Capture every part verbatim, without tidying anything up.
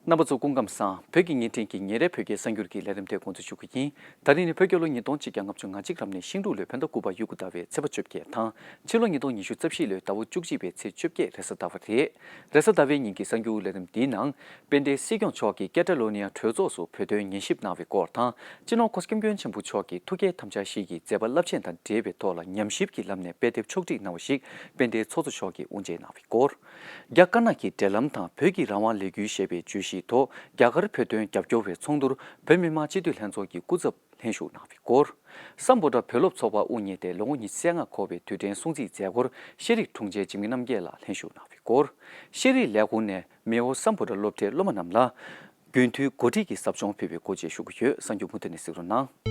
རྣམ་པ་ཚོ་སྐུ་ཁམས་བཟང་། བོད་ཀྱི་བརྙན་འཕྲིན་གྱི་ཉིན་རེའི་བོད་སྐད་གསར་འགྱུར་གྱི་ལས་རིམ་དེ་འགོ་འཛུགས་ཞུ་གི་ཡིན། ད་རིང་ནི་བོད་རྒྱལ་ལོ་ཉིས་སྟོང་ཆིག་བརྒྱ་ལྔ་བཅུ་ང་གཅིག་རབ་གནས་ཤིང་འབྲུག་ལོའི་བོད་ཟླ་དགུ་པ་དབྱུག་གུ་ཟླ་བའི་ཚེས་པ་བཅོ་བརྒྱད་དང་། ཕྱི་ལོ་ཉིས་སྟོང་ཉི་ཤུ་རྩ་བཞི་ལོའི་ཟླ་བ་བཅུ་གཅིག་པའི་ཚེས་བཅོ་བརྒྱད་རེས་གཟའ་ཟླ་བ་རེད། རེས་གཟའ་ཟླ་བའི་ཉིན་གྱི་གསར་འགྱུར་ལས་རིམ་འདིའི་ནང་། དཔལ་ལྡན་སྲིད་སྐྱོང་མཆོག་གིས་ཀེ་ཏ་ལོ་ནི་ཡ་གྲོས་ཚོགས་སུ་བོད་དོན་ཉན་ཞིབ་གནང་བའི་སྐོར་དང་། སྤྱི་ནོར་༧གོང་ས་༧སྐྱབས་མགོན་ཆེན་པོ་མཆོག་གི་ཐུགས་བསྐྱེད་དམ་བཅའ་བཞི་གི་མཛད་པ་རླབས་ཆེན་དང་འབྲེལ་བའི་ཐོག་ལ་ཉམས་ཞིབ་ཀྱི་ལམ་ནས་དཔེ་དེབ་ཕྱོགས་སྒྲིག་གནང་བ་ཞིག་དཔལ་ལྡན་ཚོགས་གཙོ་མཆོག་གིས་དབུ་འབྱེད་གནང་བའི་སྐོར། རྒྱ་དཀར་ནག་གི་འབྲེལ་ལམ་དང་བོད་ཀྱི་རང་དབང་ལས་འགུལ་ཞེས་པའི་བརྗོད་གཞིའི་ཐོག་རྒྱ་གར་བོད་དོན་རྒྱབ་སྐྱོར་བའི་ཚོགས་འདུར་བོད་མི་མང་སྤྱི་འཐུས་ལྷན་ཚོགས་ཀྱི་སྐུ་ཚབ་ལྷན་ཞུགས་གནང་བའི་སྐོར། སམ་བྷོ་ཊ་བོད་སློབ་ཚོགས་པ་དབུ་བརྙེས་ཏེ་ལོ་ངོ་ཉི་ཤུ་རྩ་ལྔ་འཁོར་བའི་དུས་དྲན་སྲུང་བརྩིའི་མཛད་སྒོར་ཤེས་རིག་དྲུང་ཆེ་འཇིགས་མེད་རྣམ་རྒྱལ་ལགས་ལྷན་ཞུགས་གནང་བའི་སྐོར། ཤེས་རིག་ལས་ཁུངས་ནས་མེའོ་སམ་བྷོ་ཊ་སློབ་གྲྭའི་སློབ་མ་རྣམས་ལ། རྒྱུན་མཐུད་འགོ་ཁྲིད་ཀྱི་ཟབ་སྦྱོང་ཕུལ་བའི་སྐོར་བཅས་ཞུ་གི་ཡོད། གསར་འགྱུར་མུ་མཐུད་ནས་གཟིགས་རོགས་གནང་།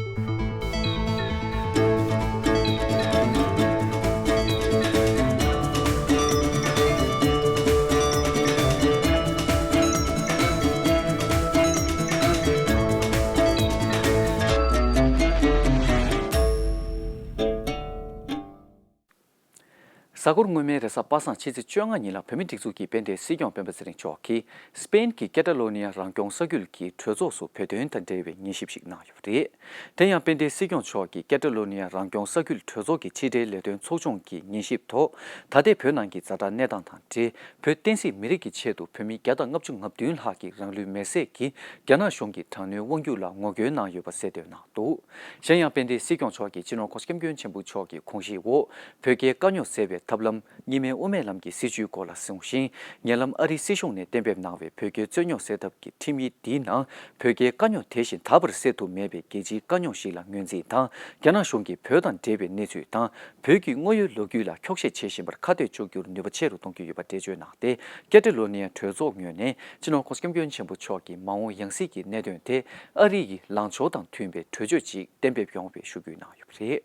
གཟའ་འཁོར་སྔོན་མའི་རེས་གཟའ་པ་སངས་ཕྱི་ཚེས་བཅོ་ལྔ་ཉིན་ལ་བོད་མིའི་སྒྲིག་འཛུགས་ཀྱི་དཔལ་ལྡན་སྲིད་སྐྱོང་སྤེན་པ་ཚེ་རིང་མཆོག་གིས་སྤེན་གྱི་ཀེ་ཏ་ལོ་ནི་ཡ་རང་སྐྱོང་ས་ཁུལ་གྱི་གྲོས་ཚོགས་སུ་བོད་དོན་དང་འབྲེལ་བའི་ཉན་ཞིབ་ཞིག་གནང་ཡོད་པ་རེད། དེ་ཡང་དཔལ་ལྡན་སྲིད་སྐྱོང་མཆོག་གིས་ཀེ་ཏ་ལོ་ནི་ཡ་རང་སྐྱོང་ས་ཁུལ་གྲོས་ཚོགས་ཀྱི་ཕྱི་འབྲེལ་ལས་དོན་ཚོགས་ཆུང་གི་ཉན་ཞིབ་ཐོག་ད་ལྟའི་བོད་ནང་གི་ཛ་དྲག་གནས་སྟངས་དང་འབྲེལ་བོད་བསྟན་སྲིད་མི་རིགས་ཀྱི་ཆེད་དུ་བོད་མི་བརྒྱ་དང་ལྔ་བཅུ་ང་བདུན་ལྷག་གིས་རང་ལུས་མེར་སྲེག་གིས་རྒྱ་ནག་གཞུང་གི་དྲག་གནོན་དབང་སྒྱུར་ལ་ངོ་རྒོལ་གནང་ཡོད་པ་གསལ་འདོན་གནང་འདུག། གཞན་ཡང་དཔལ་ལྡན་སྲིད་སྐྱོང་མཆོག་གིས་སྤྱི་ནོར་༧གོང་ས་༧སྐྱབས་མགོན་ཆེན་པོ་མཆོག་གི་དགོངས་གཞིའི་འོག་བོད་རྒྱའི་དཀའ་རྙོག་སེལ་བའི་ཐབས་ལམ་གཉིས་སྨན་དབུ་མའི་ལམ་གྱི་སྲིད་བྱུས་སྐོར་ལ་གསུངས་ཤིང་། ཉེ་ལམ་ཨ་རིའི་སྲིད་གཞུང་ནས་གཏན་འབེབས་གནང་བའི་བོད་རྒྱའི་རྩོད་རྙོག་སེལ་ཐབས་ཀྱི་ཁྲིམས་ཡིག་འདིའི་ནང་བོད་རྒྱའི་དཀའ་རྙོག་དེ་བཞིན་ད་བར་སེལ་ཐུབ་མེད་པའི་རྒྱལ་སྤྱིའི་དཀའ་རྙོག་ཞིག་ལ་ངོས་འཛིན་དང་། རྒྱ་ནག་གཞུང་གིས་བོད་དང་འབྲེལ་བའི་གནས་ཚུལ་དང་། བོད་ཀྱི་དངོས་ཡོད་ལོ་རྒྱུས་ལ་འཁྱོག་བཤད་བྱེད་བཞིན་པར་ཁ་གཏད་གཅོག་རྒྱུར་ནུས་པ་ཆེ་རུ་གཏོང་རྒྱུ་ཡོད་པ་འགྲེལ་བརྗོད་གནང་སྟེ། ཀེ་ཏ་ལོ་ནི་ཡ་གྲོས་ཚོགས་ངོས་ནས་སྤྱི་ནོར་༧གོང་ས་༧སྐྱབས་མགོན་ཆེན་པོ་མཆོག་གི་མ་འོངས་ཡང་སྲིད་ཀྱི་གནད་དོན་དེ་ཨ་རི་ཡི་ལངས་ཕྱོགས་དང་མཐུན་པའི་གྲོས་ཆོད་ཅིག་གཏན་འབེབས་ཡོང་བའི་ཤོག་གུ་གནང་ཡོད་པ་རེད།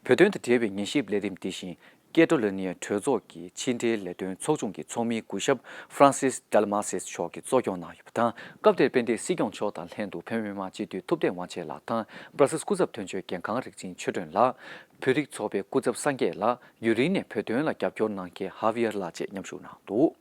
བོད་དོན་དང་འབྲེལ་བའི་ཉན་ཞིབ་ལས་རིམ་འདི་བཞིན་ཀེ་ཏ་ལོ་ནི་ཡ་གྲོས་ཚོགས་ཀྱི་ཕྱི་འབྲེལ་ལས་དོན་ཚོགས་ཆུང་གི་ཚོགས་མི་སྐུ་ཞབས་ཧྥ་རན་སིས་ཌེལ་མ་སིས་མཆོག་གིས་གཙོ་སྐྱོང་གནང་ཡོད་པ་དང་། སྐབས་དེར་དཔལ་ལྡན་སྲིད་སྐྱོང་མཆོག་དང་ལྷན་དུ་བོད་མི་མང་སྤྱི་འཐུས་ཐུབ་བསྟན་དབང་ཆེན་ལགས་དང་། བྷར་སིལ་སྐུ་ཚབ་དོན་གཅོད་རྒན་ཁང་རིག་འཛིན་ཆོས་སྒྲོན་ལགས། བོད་རིགས་ཚོགས་པའི་སྐུ་ཚབ་སངས་རྒྱས་ལགས། ཡུན་རིང་ནས་བོད་དོན་ལ་རྒྱབ་སྐྱོར་གནང་མཁན་ཧ་བི་ཡར་ལགས་བཅས་མཉམ་ཞུགས་གནང་འདུག།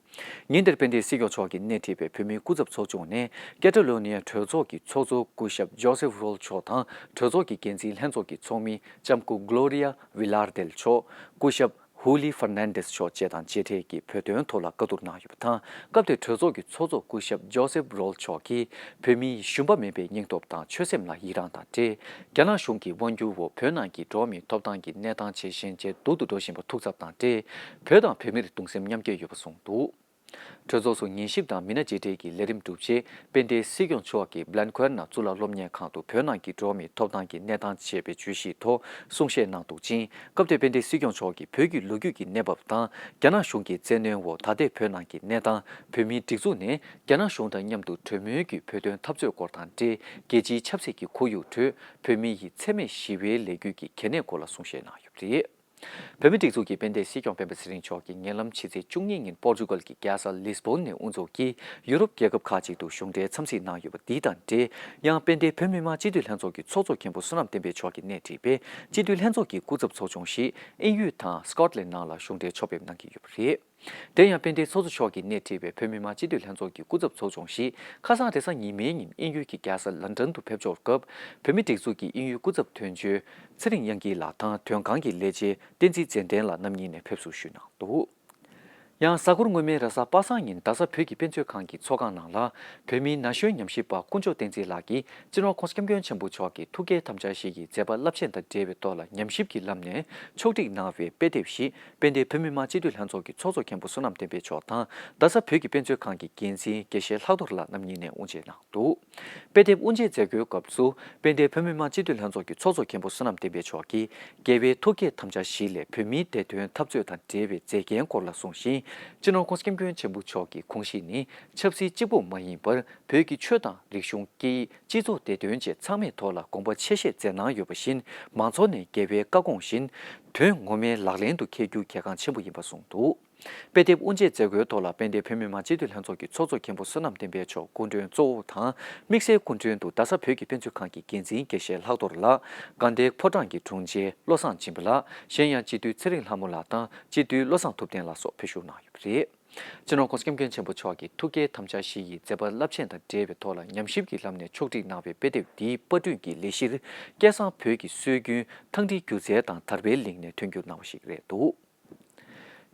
ཉིན་དེར་དཔལ་ལྡན་སྲིད་སྐྱོང་མཆོག་གིས་སྣེ་ཁྲིད་པའི་བོད་མིའི་སྐུ་ཚབ་ཚོགས་ཆུང་ནས་ཀེ་ཏ་ལོ་ནི་ཡ་གྲོས་ཚོགས་ཀྱི་ཚོགས་གཙོ་སྐུ་ཞབས་ཇོ་སེབ་རོལ་མཆོག་དང་། གྲོས་ཚོགས་ཀྱི་འགན་འཛིན་ལྷན་ཚོགས་ཀྱི་ཚོགས་མི་ལྕམ་སྐུ་གློ་རི་ཡ་ཝི་ལར་དེལ་མཆོག། སྐུ་ཞབས་ཧུ་ལི་ཧྥར་ནན་ཌེ་སི་མཆོག་བཅས་དང་མཇལ་འཕྲད་ཀྱིས་བོད་དོན་ཐོག་ལ་བཀའ་བསྡུར་གནང་ཡོད་པ་དང་། སྐབས་དེར་གྲོས་ཚོགས་ཀྱི་ཚོགས་གཙོ་སྐུ་ཞབས་ཇོ་སེབ་རོལ་མཆོག་གིས་བོད་མིའི་ཞུམ་པ་མེད་པའི་སྙིང་སྟོབས་དང་ཆོད་སེམས་ལ་ཡི་རངས་དང་འབྲེལ། རྒྱ་ནག་གཞུང་གི་དབང་སྒྱུར་འོག་བོད་ནང་གི་འགྲོ་བ་མིའི་ཐོབ་ཐང་གི་གནས་སྟངས་ཇེ་ཞན་ཇེ་སྡུག་ཏུ་འགྲོ་བཞིན་པ་ཐུགས་འཚབ་དང་འབྲེལ། བོད་དང་བོད་མིར་གདུང་སེམས་མཉམ་སྐྱེད་ཡོད་པ་གསུངས་འདུག། གྲོས་ཚོགས་སུ་ཉན་ཞིབ་དང་མི་སྣ་མཇལ་འཕྲད་ཀྱི་ལས་རིམ་གྲུབ་རྗེས། དཔལ་ལྡན་སྲིད་སྐྱོང་མཆོག་གིས་བླན་ཁོན་ན་གཙུག་ལག་སློབ་གཉེར་ཁང་དུ་བོད་ནང་གི་འགྲོ་བ་མིའི་ཐོབ་ཐང་གི་གནས་སྟངས་ཞེས་པའི་བརྗོད་གཞིའི་ཐོག་གསུང་བཤད་གནང་འདུག་ཅིང་། སྐབས་དེར་དཔལ་ལྡན་སྲིད་སྐྱོང་མཆོག་གིས་བོད་ཀྱི་ལོ་རྒྱུས་ཀྱི་གནས་བབ་དང་། རྒྱ་ནག་གཞུང་གི་བཙན་གནོན་འོག་ད་ལྟའི་བོད་ནང་གི་གནས་སྟངས། བོད་མིའི་སྒྲིག་འཛུགས་ནས་རྒྱ་ནག་གཞུང་དང་མཉམ་དུ་གྲོས་མོལ་གྱིས་བོད་དོན་འཐབ་རྩོད་སྐོར་དང་འབྲེལ། རྒྱལ་སྤྱིའི་ཆབ་སྲིད་ཀྱི་ཁོར་ཡུག་ཁྲོད་བོད་མི་ཡི་འཚེ་མེད་ཞི་བའི་ལས་འགུལ་གྱི་གལ་གནད་སྐོར་ལ་གསུང་བཤད་གནང་ཡོད་པ་རེད། བོད་མིའི་སྒྲིག་འཛུགས་ཀྱི་དཔལ་ལྡན་སྲིད་སྐྱོང་སྤེན་པ་ཚེ་རིང་མཆོག་གིས་ཉེ་ལམ་ཕྱི་ཚེས་བཅུ་གཉིས་ཉིན་པོར་ཅུ་གལ་གྱི་རྒྱལ་ས་ལིས་བོན་ནས་དབུ་འཛུགས་ཀྱིས་ཡུ་རོབ་རྒྱལ་ཁབ་ཁག་ཅིག་ཏུ་གཞུང་འབྲེལ་འཚམས་གཟིགས་གནང་ཡོད་པ་འདི་དང་འབྲེལ། ཡང་དཔལ་ལྡན་བོད་མི་མང་སྤྱི་འཐུས་ལྷན་ཚོགས་ཀྱི་ཚོགས་གཙོ་མཁན་པོ་བསོད་ནམས་བསྟན་འཕེལ་མཆོག་གིས་སྣེ་ཁྲིད་པའི་སྤྱི་འཐུས་ལྷན་ཚོགས་ཀྱི་སྐུ་ཚབ་ཚོགས་ཆུང་ཞིག་དབྱིན་ཡུལ་དང་སི་ཀོཊ་ལན་ནང་ལ་གཞུང་འབྲེལ་ཕྱོགས་ཕེབས་གནང་གི་ཡོད་པ་རེད། དེ་ཡང་དཔལ་ལྡན་ཚོགས་གཙོ་མཆོག་གིས་སྣེ་ཁྲིད་པའི་བོད་མི་མང་སྤྱི་འཐུས་ལྷན་ཚོགས་ཀྱི་སྐུ་ཚབ་ཚོགས་ཆུང་ཞིག་ཁ་སང་རེས་གཟའ་ཉི་མའི་ཉིན་དབྱིན་ཡུལ་གྱི་རྒྱལ་ས་ལན་ཀྲན་དུ་ཕེབས་འབྱོར་སྐབས། བོད་མིའི་སྒྲིག་འཛུགས་ཀྱི་དབྱིན་ཡུལ་སྐུ་ཚབ་དོན་གཅོད་ཚེ་རིང་དབྱངས་སྐྱིད་ལགས་དང་། དོན་ཁང་གི་ལས་བྱེད་བསྟན་འཛིན་ཚེ་བརྟན་ལགས་རྣམ་གཉིས་ནས་ཕེབས་བསུ་ཞུས་གནང་འདུག། ཡང་གཟའ་འཁོར་སྔོན་མའི་རེས་གཟའ་པ་སངས་ཉིན་རྡ་ས་བོད་ཀྱི་དཔེ་མཛོད་ཁང་གི་ཚོགས་ཁང་ནང་ལ། བོད་མིའི་ན་གཞོན་ཉམས་ཞིབ་པ་དཀོན་མཆོག་བསྟན་འཛིན་ལགས་ཀྱིས་སྤྱི་ནོར་༧གོང་ས་༧སྐྱབས་མགོན་ཆེན་པོ་མཆོག་གི་ཐུགས་བསྐྱེད་དམ་བཅའ་བཞི་ཡི་མཛད་པ་རླབས་ཆེན་དང་འབྲེལ་བའི་ཐོག་ལ་ཉམས་ཞིབ་ཀྱི་ལམ་ནས་ཕྱོགས་སྒྲིག་གནང་བའི་དཔེ་དེབ་ཞིག་དཔལ་ལྡན་བོད་མི་མང་སྤྱི་འཐུས་ལྷན་ཚོགས་ཀྱི་ཚོགས་གཙོ་མཁན་པོ་བསོད་ནམས་བསྟན་འཕེལ་མཆོག་དང་། རྡ་ས་བོད་ཀྱི་དཔེ་མཛོད་ཁང་གི་འགན་འཛིན་དགེ་བཤེས་ལྷག་རྡོར་ལགས་རྣམ་གཉིས་ནས་དབུ་འབྱེད་གནང་འདུག། དཔེ་དེབ་དབུ་འབྱེད་མཛད་སྒོའི་སྐབས་སུ། དཔལ་ལྡན་བོད་མི་མང་སྤྱི་འཐུས་ལྷན་ཚོགས་ཀྱི་ཚོགས་གཙོ་མཁན་པོ་བསོད་ནམས་བསྟན་འཕེལ་མཆོག་གིས། རྒྱལ་བའི་ཐུགས་བསྐྱེད་དམ་བཅའ་བཞི་ལས་བོད་མིའི་བདེ་དོན་འཐབ་རྩོད་དང་འབྲེལ་བའི་མཛད་འགན་སྐོར་ལ་གསུངས་ཤིང་། སྤྱི་ནོར་༧གོང་ས་༧སྐྱབས་མགོན་ཆེན་པོ་མཆོག་གི་དགོངས་གཞི་ནི། ཆབ་སྲིད་གཅིག་པུ་མ་ཡིན་པར། བོད་ཀྱི་ཆོས་དང་། རིག་གཞུང་། སྐད་ཡིག་སྤྱི་ཚོགས་བདེ་དོན་བཅས་ཚང་མའི་ཐོག་ལ་དགོངས་པ་ཆེ་བཞེས་མཛད་གནང་ཡོད་པ་བཞིན། མང་ཚོགས་ནས་རྒྱལ་བའི་བཀའ་དགོངས་བཞིན། དོན་ངོ་མའི་ལག་ལེན་དུ་འཁེལ་རྒྱུ་གལ་འགངས་ཆེན་པོ་ཡིན་པ་གསུངས་འདུག། དཔེ་དེབ་དབུ་འབྱེད་མཛད་སྒོའི་ཐོག་ལ། དཔལ་ལྡན་བོད་མི་མང་སྤྱི་འཐུས་ལྷན་ཚོགས་ཀྱི་ཚོགས་གཙོ་མཁན་པོ་བསོད་ནམས་བསྟན་འཕེལ་མཆོག་སྐུ་མགྲོན་གཙོ་བོ་དང་། དམིགས་བསལ་སྐུ་མགྲོན་དུ་རྡ་ས་བོད་ཀྱི་དཔེ་མཛོད་ཁང་གི་འགན་འཛིན་དགེ་བཤེས་ལྷག་རྡོར་ལགས། དགའ་ལྡན་ཕོ་བྲང་གི་དྲུང་ཆེ་བློ་བཟང་སྦྱིན་པ་ལགས། གཞན་ཡང་སྤྱི་འཐུས་ཚེ་རིང་ལྷ་མོ་ལགས་དང་། སྤྱི་འཐུས་བློ་བཟང་ཐུབ་བསྟན་ལགས་སོགས་ཕེབས་ཞུགས་གནང་ཡོད་པ་རེད། སྤྱི་ནོར་༸གོང་ས་༸སྐྱབས་མགོན་ཆེན་པོ་མཆོག་གི་ཐུགས་བསྐྱེད་དམ་བཅའ་བཞི་ཡི་མཛད་པ་རླབས་ཆེན་དང་འབྲེལ་བའི་ཐོག་ལ་ཉམས་ཞིབ་ཀྱི་ལམ་ནས་ཕྱོགས་སྒྲིག་གནང་བའི་དཔེ་དེབ་འདིའི་པར་སྐྲུན་གྱི་ལས་གཞིར་སྐལ་བཟང་བོད་ཀྱི་སྲོལ་རྒྱུན་ཐང་སྒྲིལ་སྒྱུ་རྩལ་དང་དར་སྤེལ་གླིང་ནས་ཐོན་རྒྱུ་གནང་བ་ཞིག་རེད་འདུག་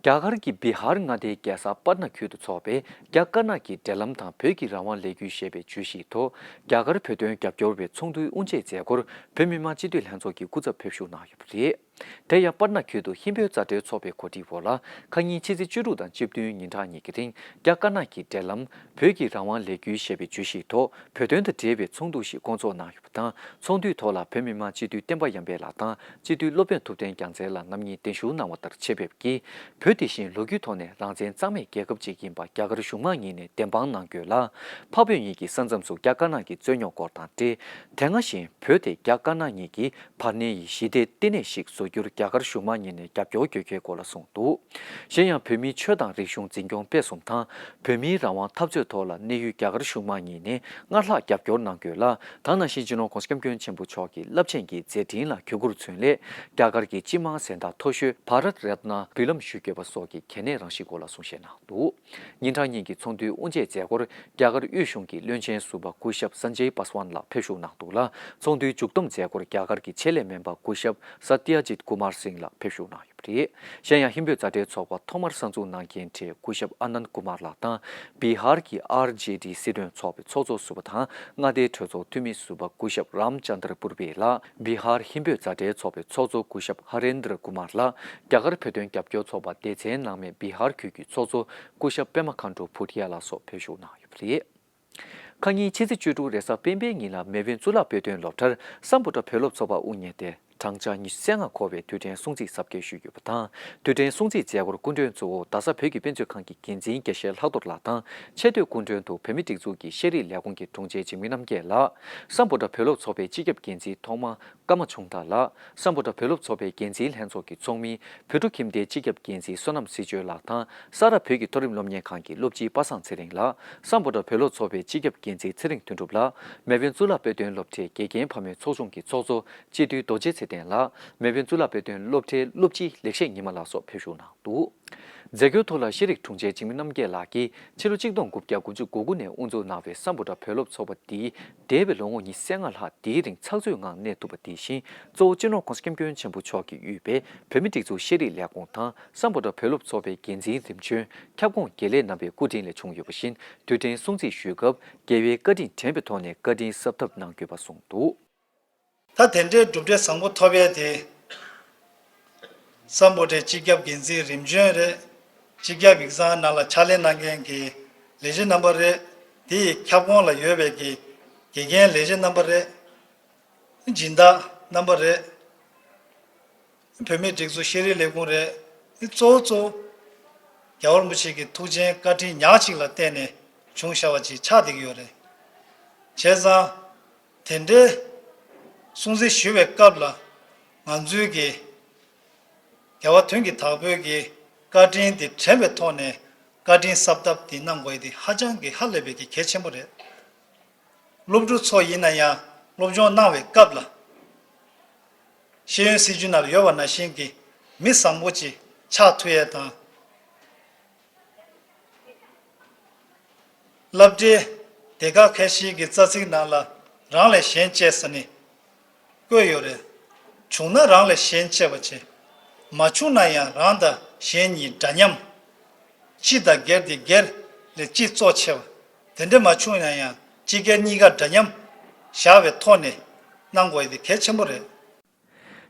རྒྱ་གར་གྱི་བི་ཧར་མངའ་སྡེའི་རྒྱལ་ས་པཊ་ན་ཁུལ་དུ་འཚོགས་པའི་རྒྱ་དཀར་ནག་གི་འབྲེལ་ལམ་དང་བོད་ཀྱི་རང་དབང་ལས་འགུལ་ཞེས་པའི་བརྗོད་གཞིའི་ཐོག་རྒྱ་གར་བོད་དོན་རྒྱབ་སྐྱོར་བའི་ཚོགས་འདུའི་དབུ་འབྱེད་མཛད་སྒོར་བོད་མི་མང་སྤྱི་འཐུས་ལྷན་ཚོགས་ཀྱི་སྐུ་ཚབ་ཕེབས་ཞུགས་གནང་ཡོད་པ་རེད། དེ་ཡང་པཊ་ན་ཁུལ་དུ་ཧིན་བོད་མཛའ་འབྲེལ་ཚོགས་པའི་གོ་སྒྲིག་འོག་ལ་ཁ་ཉིན་ཕྱི་ཚེས་བཅུ་དྲུག་དང་བཅུ་བདུན་ཉིན་གྲངས་གཉིས་ཀྱི་རིང་རྒྱ་དཀར་ནག་གི་འབྲེལ་ལམ་བོད་ཀྱི་རང་དབང་ལས་འགུལ་ཞེས་པའི་བརྗོད་གཞིའི་ཐོག་བོད་དོན་དང་འབྲེལ་བའི་ཚོགས་འདུ་ཞིག་བསྐོང་ཚོགས་གནང་ཡོད་པ་དང་། ཚོགས་འདུའི་ཐོག་ལ་བོད་མི་མང་སྤྱི་འཐུས་བསྟན་པ་ཡར་འཕེལ་ལགས་དང་སྤྱི་འཐུས་སློབ་དཔོན་ཐུབ་བསྟན་རྒྱལ་མཚན་ལགས་རྣམ་གཉིས་གདན་ཞུ་གནང་བ་ལྟར་ཆེད་ཕེབས་ཀྱིས། བོད་དེ་བཞིན་ལོ་རྒྱུས་ཐོག་ནས་རང་བཙན་གཙང་མའི་རྒྱལ་ཁབ་ཅིག་ཡིན་པ་རྒྱ་གར་གཞུང་མང་གཉིས་ནས་བདེན་དཔང་གནང་དགོས་ལ། འཕགས་བོད་གཉིས་ཀྱི་ས་མཚམས་སུ་རྒྱ་དཀར་ནག་གི་རྩོད་རྙོག་སྐོར་དང་འབྲེལ། དེ་སྔ་བཞིན་བོད་དེ་རྒྱ་དཀར་ནག་གཉིས་ཀྱི་བར་གནས་ཡི་ཞི་བདེའི་བསྟི་གནས་ཤིག་བཟོ་རྒྱུར་རྒྱ་གར་གཞུང་མང་གཉིས་ནས་རྒྱབ་སྐྱོར་དགོས་གལ་སྐོར་ལ་གསུངས་འདུག་གཞན་ཡང་བོད་མིའི་ཆོས་དང་རིག་གཞུང་འཛིན་སྐྱོང་སྤེལ་གསུམ་དང་། བོད་མིའི་རང་དབང་འཐབ་རྩོད་ཐོག་ལ་གནས་ཡུལ་རྒྱ་གར་གཞུང་མང་གཉིས་ནས་སྔར་ལྷག་རྒྱབ་སྐྱོར་གནང་དགོས་ལ། ད་ནང་བཞིན་སྤྱི་ནོར་༸གོང་ས་༸སྐྱབས་མགོན་ཆེན་པོ་མཆོག་གི་རླབས་ཆེན་གྱི་མཛད་འཕྲིན་ལ་གུས་བཀུར་མཚོན་སླད། རྒྱ་གར་གྱི་སྤྱི་དམངས་གཟེངས་རྟགས་མཐོ་ཤོས་བྷ་རཏ་རཏ་ན་འབུལ་ལམ་ཞུ་དགོས་པ་སོགས་ཀྱི་གལ་གནད་རང་བཞིན་སྐོར་ལ་གསུང་བཤད་གནང་འདུག་ཉིན་གྲངས་གཉིས་ཀྱི་ཚོགས་འདུའི་དབུ་འབྱེད་མཛད་སྒོར་རྒྱ་གར་དབུས་གཞུང་གི་བློན་ཆེན་ཟུར་པ་སྐུ་ཞབས་སན་ཇེ་པ་སི་ཝན་ལགས་ཕེབས་ཞུགས་གནང་འདུག་ལ། ཚོགས་འདུའི་མཇུག་བསྡོམས་མཛད་སྒོར་རྒྱ་གར་གྱི་ཆེད་ལས་སྨན་པ་སྐུ་ཞབས་སཏྱ་ཇིད་ཀུ་མར་སིང་ལགས་ཕེབས་ཞུགས་གནང་ཡོད་པ་རེད། གཞན་ཡང་ཧིན་བོད་མཛའ་འབྲེལ་ཚོགས་པ་ཐོག་མར་གསར་འཛུགས་གནང་མཁན་གྲས་སྐུ་ཞབས་ཨ་ནན་ཀུ་མར་ལགས་དང་། བི་ཧར་གྱི་ཨར་ཇེ་ཌི་སྲིད་དོན་ཚོགས་པའི་ཚོགས་གཙོ་ཟུར་པ་དང་མངའ་སྡེའི་གྲོས་ཚོགས་འཐུས་མི་ཟུར་པ་སྐུ་ཞབས་རམ་ཅན་དར་པུར་བེ་ལགས། བི་ཧར་ཧིན་བོད་མཛའ་འབྲེལ་ཚོགས་པའི་ཚོགས་གཙོ་སྐུ་ཞབས་ཧ་རེན་དྲ་ཀུ་མར་ལགས། རྒྱ་གར་བོད་དོན་རྒྱབ་སྐྱོར་ཚོགས་པ་སྡེ་ཚན་ནང་མའི་བི་ཧར་ཁུལ་གྱི་ཚོགས་གཙོ་སྐུ་ཞབས་པད་མ་མཁའ་འགྲོ་བྷུ་ཏི་ཡ་ལགས་སོགས་ཕེབས་ཞུགས་གནང་ཡོད་པ་རེད། ཁ་ཉིན་ཕྱི་ཚེས་བཅུ་དྲུག་རེས་གཟའ་སྤེན་པའི་ཉིན་ལ་མེ་དབོན་གཙུག་ལག་དཔེ་སྟོན་སློབ་གྲྭར་སམ་བྷོ་ཊ་བོད་སློབ་ཚོགས་པ་དབུ་བརྙེས་ཏེ། བགྲང་བྱ་ཉི་ཤུ་རྩ་ལྔ་འཁོར་བའི་དུས་དྲན་སྲུང་བརྩི་གཟབ་རྒྱས་ཞུས་ཡོད་པ་དང་། དུས་དྲན་སྲུང་བརྩིའི་མཛད་སྒོར་སྐུ་མགྲོན་གཙོ་བོ་རྡ་ས་བོད་ཀྱི་དཔེ་མཛོད་ཁང་གི་འགན་འཛིན་དགེ་བཤེས་ལྷག་རྡོར་ལགས་དང་། ཆེ་བསྟོད་སྐུ་མགྲོན་དུ་བོད་མིའི་སྒྲིག་འཛུགས་ཀྱི་ཤེས་རིག་ལས་ཁུངས་ཀྱི་དྲུང་ཆེ་འཇིགས་མེད་རྣམ་རྒྱལ་ལགས། སམ་བྷོ་ཊ་བོད་སློབ་ཚོགས་པའི་སྤྱི་ཁྱབ་འགན་འཛིན་ཐོག་མ་ཀརྨ་ཆུང་བདག་ལགས། སམ་བྷོ་ཊ་བོད་སློབ་ཚོགས་པའི་འགན་འཛིན་ལྷན་ཚོགས་ཀྱི་ཚོགས་མི་བོད་ཕྲུག་ཁྱིམ་སྡེའི་སྤྱི་ཁྱབ་འགན་འཛིན་བསོད་ནམས་སྲིད་གཅོད་ལགས་དང་། ས་རཱ་བོད་ཀྱི་མཐོ་རིམ་སློབ་གཉེར་ཁང་གི་སློབ་སྤྱི་པ་སངས་ཚེ་རིང་ལགས། སམ་བྷོ་ཊ་བོད་སློབ་ཚོགས་པའི་སྤྱི་ཁྱབ་འགན་འཛིན་ཚེ་རིང་དོན་གྲུབ་ལགས། མེ་དབོན་གཙུག་ལག་དཔེ་སྟོན་སློབ་གྲྭའི་དགེ་རྒན་ཕ་མའི་ཚོགས་ཆུང་གི་ཚོགས་གཙོ་སྤྱི་འཐུས་རྡོ་རྗེ་ཚེ་བརྟན་ལགས། མེ་དབོན་གཙུག་ལག་དཔེ་སྟོན་སློབ་གྲྭའི་སློབ་སྤྱི་ལེགས་བཤད་ཉི་མ་ལགས་སོགས་ཕེབས་ཞུགས་གནང་འདུག་མཛད་སྒོའི་ཐོག་ལ་ཤེས་རིག་དྲུང་ཆེ་འཇིགས་མེད་རྣམ་རྒྱལ་ལགས་ཀྱིས་ཕྱི་ལོ་གཅིག་སྟོང་དགུ་བརྒྱ་དགུ་བཅུ་གོ་དགུ་ནས་དབུ་འཛུགས་གནང་བའི་སམ་བྷོ་ཊ་བོད་སློབ་ཚོགས་པ་འདིས་འདས་པའི་ལོ་ངོ་ཉི་ཤུ་རྩ་ལྔ་ལྷག་འདིའི་རིང་ཚགས་ཚུད་ངང་གནས་ཐུབ་པ་འདི་བཞིན། གཙོ་བོ་སྤྱི་ནོར་༸གོང་ས་༸སྐྱབས་མགོན་ཆེན་པོ་མཆོག་གིས་དབུས་པའི་བོད་མིའི་སྒྲིག་འཛུགས་ཤེས་རིག་ལས་ཁུངས་དང་སམ་བྷོ་ཊ་བོད་སློབ་ཚོགས་པའི་འགན་འཛིན་རིམ་བྱོན་ཁྱབ་ཁོངས་དགེ་ལས་རྣམ་པའི་སྐུ་དྲིན་ལས་བྱུང་ཡོད་པ་བཞིན། དུས་དྲན་སྲུང་བརྩི་ཞུས་སྐབས་རྒྱལ་བའི་བཀའ་དྲིན་དྲན་པའི་ཐོག་ནས་བཀའ་དྲིན་གསབ་ཐབས་གནང་དགོས་པ་གསུངས་འདུག་ད་དེ་འདྲའི་གྲུབ་འབྲས་བཟང་པོ་ཐོབ་ཡས་དེ། སམ་བྷོ་ཊའི་སྤྱི་ཁྱབ་འགན་འཛིན་རིམ་བྱོན་རེད། སྤྱི་ཁྱབ་ཡིག་ཚང་ནང་ལ་ཕྱག་ལས་གནང་མཁན་གྱི་ལས་བྱེད་རྣམ་པ་རེད། དེ་ཡི་ཁྱབ་ཁོངས་ལ་ཡོད་པའི་གི་དགེ་རྒན་ལས་བྱེད་རྣམ་པ་རེད། སྦྱིན་བདག་རྣམ་པ་རེད། བོད་མིའི་སྒྲིག་འཛུགས་ཤེས་རིག་ལས་ཁུངས་རེད། འདི་གཙོ་བོ་གཙོ་བོ། རྒྱལ་བ་རིན་པོ་ཆེ་གི་ཐུགས་ཆེན་བཀའ་དྲིན་ཉག་གཅིག་ལ་བརྟེན་ནས་བྱུང་བཞག་པ་ཅིག་ཆགས་བསྡད་ཀྱི་ཡོད་རེད། བྱས་ཙང་། དེ་འདྲའི་སྲུང་བརྩི་ཞུ་བའི་སྐབས་ལ་ང་ཚོའི་གི་རྒྱལ་བ་དོན་གྱི་བདག་པོའི་གི་བཀའ་དྲིན་དེ་དྲན་པའི་ཐོག་ནས་བཀའ་དྲིན་གསབ་ཐབས་དེ་གནང་དགོས་དེ་ཧ་ཅང་གི་ཧ་ལས་པའི་གི་གལ་ཆེན་པོ་རེད། སློབ་ཕྲུག་ཚོ་ཡིན་ན་ཡང་སློབ་སྦྱོང་གནང་བའི་སྐབས་ལ་ཤེས་ཡོན་སྲིད་བྱུས་ནང་ལ་ཡོད་པ་ནང་བཞིན་གྱི་མི་བཟང་པོ་ཅིག་ཆགས་ཐུབ་ཡས་དང་། བསླབ་གྲྭའི་སྡེ་ཁག་ཁ་ཤས་ཀྱི་རྩ་ཚིག་ནང་ལ་རང་ལས་གཞན་གཅེས་ཟེར་ནས་བཀོད་ཡོད་རེད། བྱུང་ན་རང་ལས་གཞན་གཅེས་པ་བྱེད། མ་བྱུང་ན་ཡང་རང་དང་གཞན་གཉིས་འདྲ་མཉམ། སྤྱི་དང་སྒེར་དེ་སྒེར་ལས་སྤྱི་གཙོ་ཆེ་བ། དེ་འདྲ་མ་བྱུང་ན་ཡང་སྤྱི་སྒེར་གཉིས་ཀ་འདྲ་མཉམ་བཞག་པའི་ཐོག་ནས་གནང་དགོས་ཡ་དེ་གལ་ཆེན་པོ་རེད།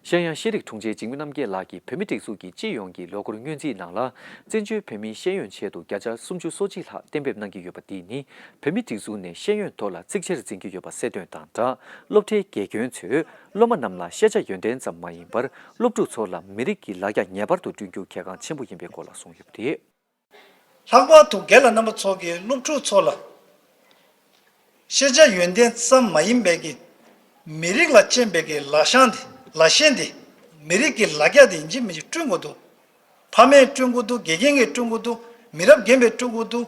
གཞན་ཡང་། ཤེས་རིག་དྲུང་ཆེ་འཇིགས་མེད་རྣམ་རྒྱལ་ལགས་ཀྱིས་བོད་མིའི་སྒྲིག་འཛུགས་ཀྱི་སྤྱི་ཡོངས་ཀྱི་ལོ་འཁོར་སྔོན་རྩིས་ནང་ལ། བཙན་བྱོལ་བོད་མིའི་ཤེས་ཡོན་ཆེད་དུ་བརྒྱ་ཆ་སུམ་ཅུ་སོ་གཅིག་ལྷག་གཏན་འབེབས་གནང་གི་ཡོད་པ་འདི་ནི། བོད་མིའི་སྒྲིག་འཛུགས་ནས་ཤེས་ཡོན་ཐོག་ལ་གཙིགས་ཆེར་འཛིན་གྱི་ཡོད་པ་གསལ་སྟོན་དང་སྦྲགས། སློབ་གྲྭའི་དགེ་རྒན་ཚོས་སློབ་མ་རྣམས་ལ་ཤེས་བྱ་ཡོན་ཏན་ཙམ་མ་ཡིན་པར། སློབ་ཕྲུག་ཚོ་ལ་མི་རིགས་ཀྱི་ལ་རྒྱ་ངེས་པར་དུ་བསྐྲུན་རྒྱུ་གལ་འགངས་ཆེན་པོ་ཡིན་པའི་སྐོར་ལ་གསུངས་ཡོད་པ་རེད། ལྷག་པར་དུ་རྒན་ལགས་རྣམ་པ་ཚོ་གིས་སློབ་ཕྲུག་ཚོ་ལ། ཤེས་བྱ་ཡོན་ཏན་ཙམ་མ་ཡིན་པའི་གི་མི་རིགས་ལ་གཅེས་པའི་གི་ལ་ཤང་དེ་ལ་ཤན་དེ། མི་རིགས་ཀྱི་ལ་རྒྱ་དེ་ཡིན་གཅིག་མིན་གཅིག་བསྐྲུན་དགོས་འདུག་ཕ་མས་བསྐྲུན་དགོས་འདུག་དགེ་རྒན་གྱིས་བསྐྲུན་དགོས་འདུག་མི་རབས་རྒན་པས་བསྐྲུན་དགོས་འདུག་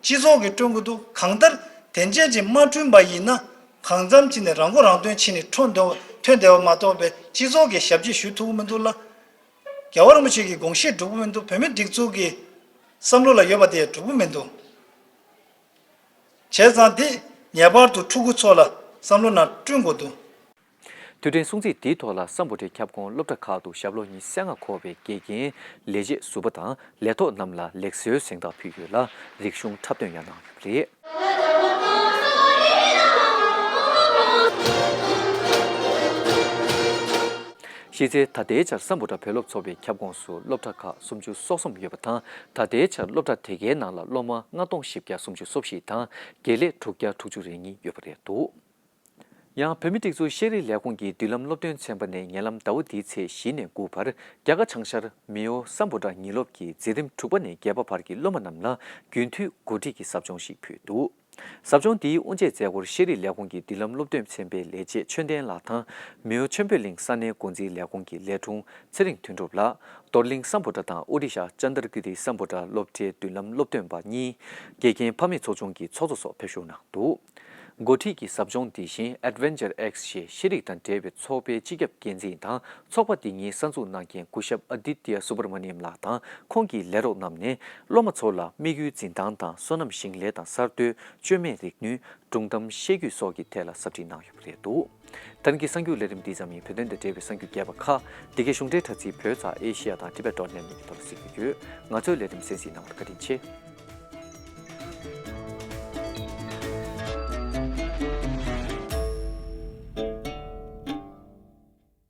སྤྱི་ཚོགས་ཀྱིས་བསྐྲུན་དགོས་འདུག་གང་ལྟར་དེ་འདྲས་ཅིག་མ་བསྐྲུན་པ་ཡིན་ན། གང་འཚམ་ཅིག་ནས་རང་མགོ་རང་ཐོན་ཕྱིན་ནས་ཐོན་བསྡད་པ་ཐོན་བསྡད་པ་མ་གཏོགས་པའི་སྤྱི་ཚོགས་ཀྱི་ཞབས་ཕྱི་ཞུ་ཐུབ་ཀྱི་མི་འདུག་ལ། རྒྱལ་བ་རིན་པོ་ཆེ་གི་དགོངས་གཞི་འགྲུབ་ཀྱི་མི་འདུག་བོད་མིའི་སྒྲིག་འཛུགས་ཀྱི་ བསམ་བློ་ལ་ཡོད་པ་དེ་གྲུབ་ཀྱི་མི་འདུག་བྱས་ཙང་དེ་ངེས་པར་དུ་ཕྲུ་གུ་ཚོ་ལ་བསམ་བློ་ནང་བསྐྲུན་དགོས་འདུག་དུས་དྲན་སྲུང་བརྩི་འདིའི་ཐོག་ལ་སམ་བྷོ་ཊའི་ཁྱབ་ཁོངས་སློབ་གྲྭ་ཁག་ཏུ་ཞབས་ལོ་ཉི་ཤུ་རྩ་ལྔ་འཁོར་བའི་དགེ་རྒན་ལས་བྱེད་ཟུར་པ་དང་ལས་ཐོག་རྣམས་ལ་ལེགས་གསོལ་གཟེངས་རྟགས་ཕུལ་ཡོད་ལ་རིག་གཞུང་འཁྲབ་སྟོན་ཡང་གནང་ཡོད་པ་རེད། གཞི་རྩའི་ད་ལྟའི་ཆར་སམ་བྷོ་ཊ་བོད་སློབ་ཚོགས་པའི་ཁྱབ་ཁོངས་སུ་སློབ་གྲྭ་ཁག་སུམ་ཅུ་སོ་གསུམ་ཡོད་པ་དང་ད་ལྟའི་ཆར་སློབ་གྲྭ་དེ་གའི་ནང་ལ་སློབ་མ་ལྔ་སྟོང་བཞི་བརྒྱ་སུམ་ཅུ་སོ་བཞི་དང་དགེ་ལས་དྲུག་བརྒྱ་དྲུག་ཅུ་རེ་གཉིས་ཡོད་པ་རེད་འདུག་ཡང་བོད་མིའི་སྒྲིག་འཛུགས་ཤེས་རིག་ལས་ཁུངས་ཀྱི་མདུན་ལམ་སློབ་སྟོན་ཚན་པ་ནས་ཉེ་ལམ་ཟླ་བ་འདིའི་ཚེས་བཞི་ནས་དགུ་བར་རྒྱ་གར་བྱང་ཤར་མེའོ་སམ་བྷོ་ཊ་ཉིན་སློབ་ཀྱི་འཛིན་རིམ་དྲུག་པ་ནས་བརྒྱད་པ་བར་གྱི་སློབ་མ་རྣམས་ལ་རྒྱུན་མཐུད་འགོ་ཁྲིད་ཀྱི་ཟབ་སྦྱོང་ཞིག་ཕུལ་འདུག་ཟབ་སྦྱོང་འདིའི་དབུ་འབྱེད་མཛད་སྒོར་ཤེས་རིག་ལས་ཁུངས་ཀྱི་མདུན་ལམ་སློབ་སྟོན་ཚན་པའི་ལས་བྱེད་ཆོས་ལྡན་ལགས་དང་མེའོ་མཆོད་འབོད་གླིང་ས་གནས་འགོ་འཛིན་ལས་ཁུངས་ཀྱི་ལས་དྲུང་ཚེ་རིང་དོན་གྲུབ་ལགས། རྡོར་གླིང་སམ་བྷོ་ཊ་དང་ཨོ་ཌི་ཤ་ཅན་དར་ཀི་ཏི་སམ་བྷོ་ཊ་སློབ་གྲྭའི་མདུན་ལམ་སློབ་སྟོན་པ་གཉིས། དགེ་རྒན་ཕ་མེས་ཚོགས་ཆུང་གི་ཚོགས་གཙོ་སོགས་ཕེབས་ཞུགས་གནང་འདུག་འགོ་ཁྲིད་ཀྱི་ཟབ་སྦྱོང་འདི་བཞིན་Adventure X ཞེས་ཤེས་རིག་དང་འབྲེལ་བའི་ཚོགས་པའི་སྤྱི་ཁྱབ་འགན་འཛིན་དང་ཚོགས་པ་འདི་ཉིད་གསར་འཛུགས་གནང་མཁན་སྐུ་ཞབས་ཨ་དི་ཏི་ཡ་སུ་བྷར་མ་ནི་ཡམ་ལགས་དང་ཁོང་གི་ལས་རོགས་རྣམས་ནས་སློབ་མ་ཚོ་ལ་དམིགས་ཡུལ་འཛིན་སྟངས་དང་སོ་ནམ་ཞིང་ལས་དང་གསར་གཏོད། བཅོས་མའི་རིག་ནུས། སྒྲུང་གཏམ། ཤེས་རྒྱུད་སོགས་ཀྱི་ཐད་ལ་ཟབ་ཁྲིད་གནང་ཡོད་པ་རེད་འདུག་ད་རིང་གི་གསར་འགྱུར་ལས་རིམ་འདི་ཙམ་ཡིན། བོད་དོན་དང་འབྲེལ་བའི་གསར་འགྱུར་རྒྱས་པ་ཁག་འདི་གའི་གཞུང་འབྲེལ་དྲ་ཚིགས་བོད་ཙ་ཨེ་ཤི་ཡ་དང་Tibet dot net གཉིས་ཀྱི་ཐོག་ལ་གཟིགས་རྒྱུ་ཡོད། ང་ཚོའི་ལས་རིམ་གསན་གཟིགས་གནང་བར་བཀའ་དྲིན་ཆེ།